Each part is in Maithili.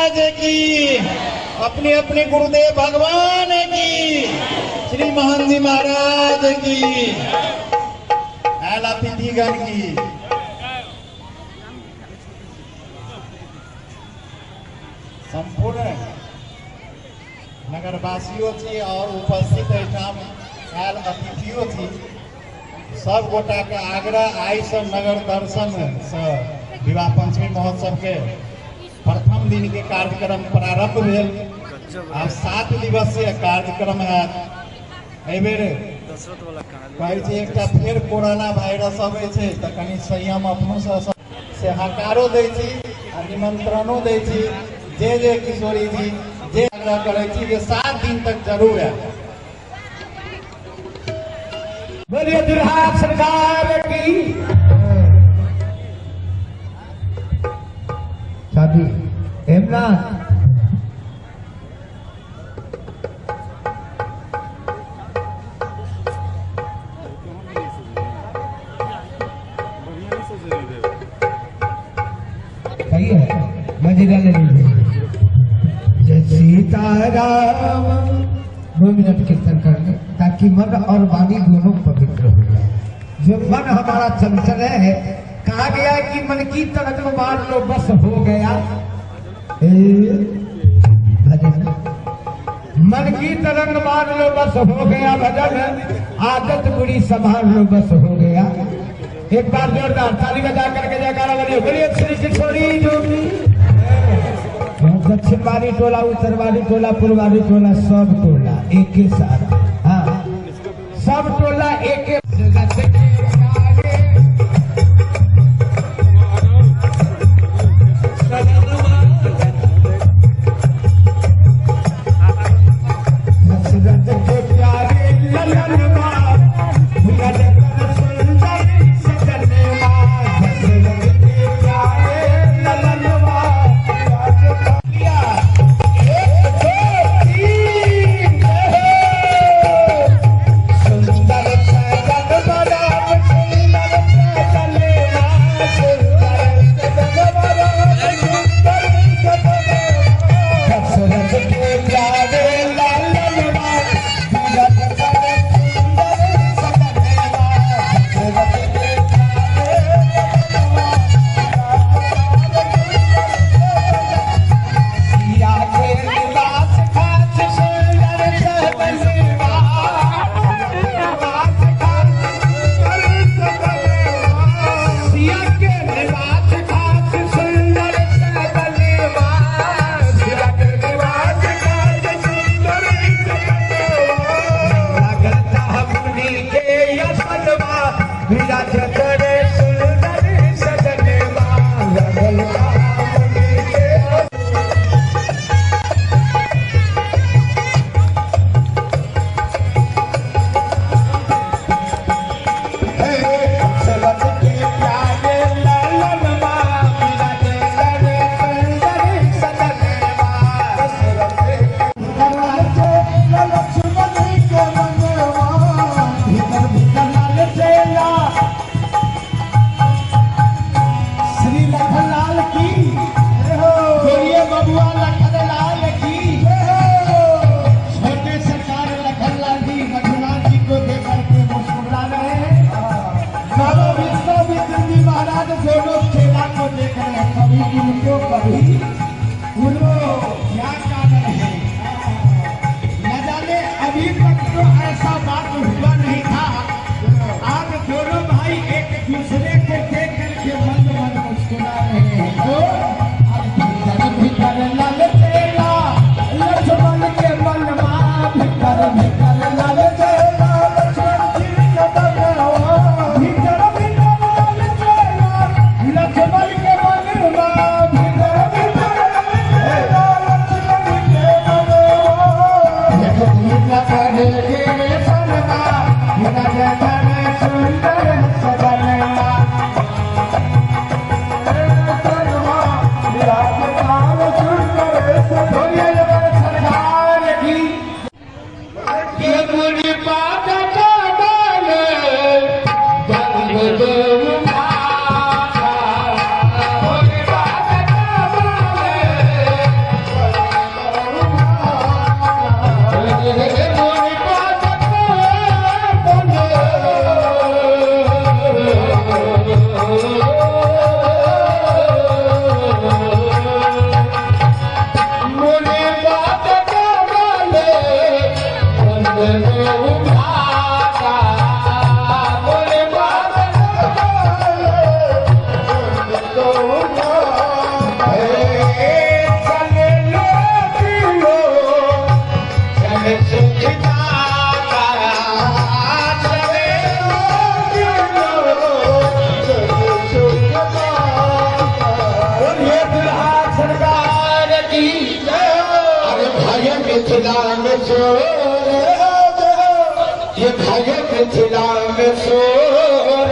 महाराज की, अपने अपने गुरुदेव भगवान की, श्री मोहन जी महाराज की, आयल अतिथिगण की। संपूर्ण नगरवासियों छी और उपस्थित एहिठाम आयल अतिथियों छी, सब गोटा के आग्रह आइ से नगर दर्शन से विवाह पंचमी महोत्सव के प्रथम दिन के कार्यक्रम प्रारंभ भेल। आब 7 दिवसीय कार्यक्रम है। एहिबेर कहै छै एकटा फेर कोरोना वायरस अबै छै तऽ कनि संयम अपनो से हकारो दै छी आ निमंत्रणो दै छी। जे जे किशोरी जी जे आग्रह करै छी जे 7 दिन तक जरूर आयब। बोलिए दुल्हा सरकार की। शादी हेमनाथ सही है, मजीरा ले लीजिए। जय सीताराम। 2 मिनट कीर्तन कर ले ताकि मन और वाणी दोनों पवित्र हो जाए। जो मन हमारा चंचल है, कहा गया है कि मन की तरंग मार लो बस हो गया भजन। मन की तरंग मार लो बस हो गया भजन, आदत बुरी संभाल लो बस हो गया। एक बार जोरदार ताली बजा करके जयकारा बोलिए, बोलिए श्री किशोरी जोगी। दक्षिण वाली टोला, उत्तर वाली टोला, पूर्व वाली टोला, सब टोला एक ही सारा। हाँ, सब टोला एक ही। मिथिला में सोर, ये भाइयों मिथिला में सोर,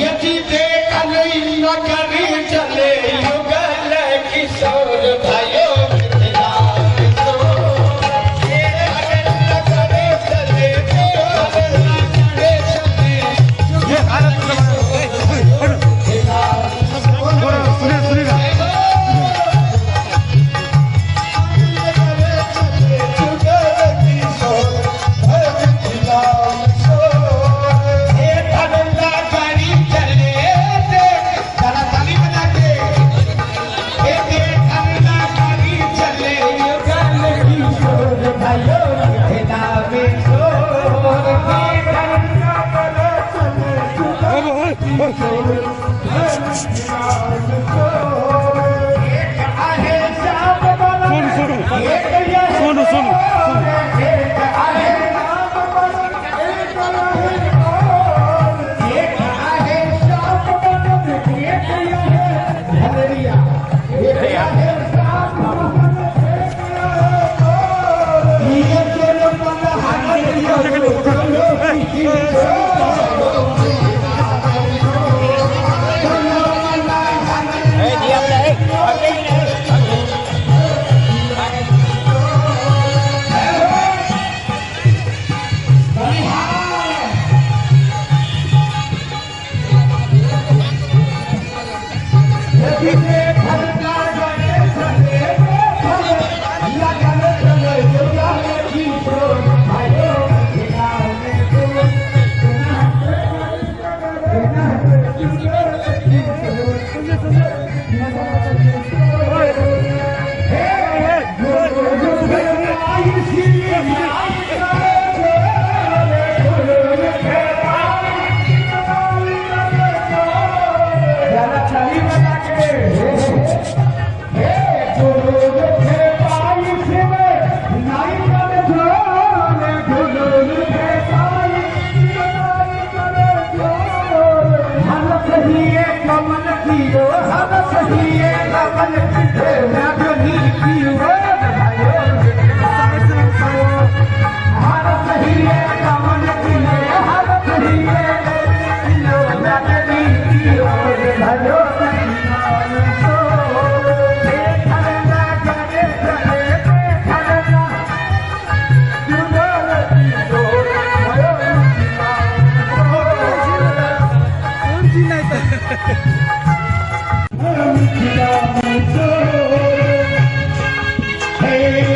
यदि देखल नगरी चले युगल किशोर, भाइयों मिथिला में सोर, नगरी चले सुनो सुनो Hey!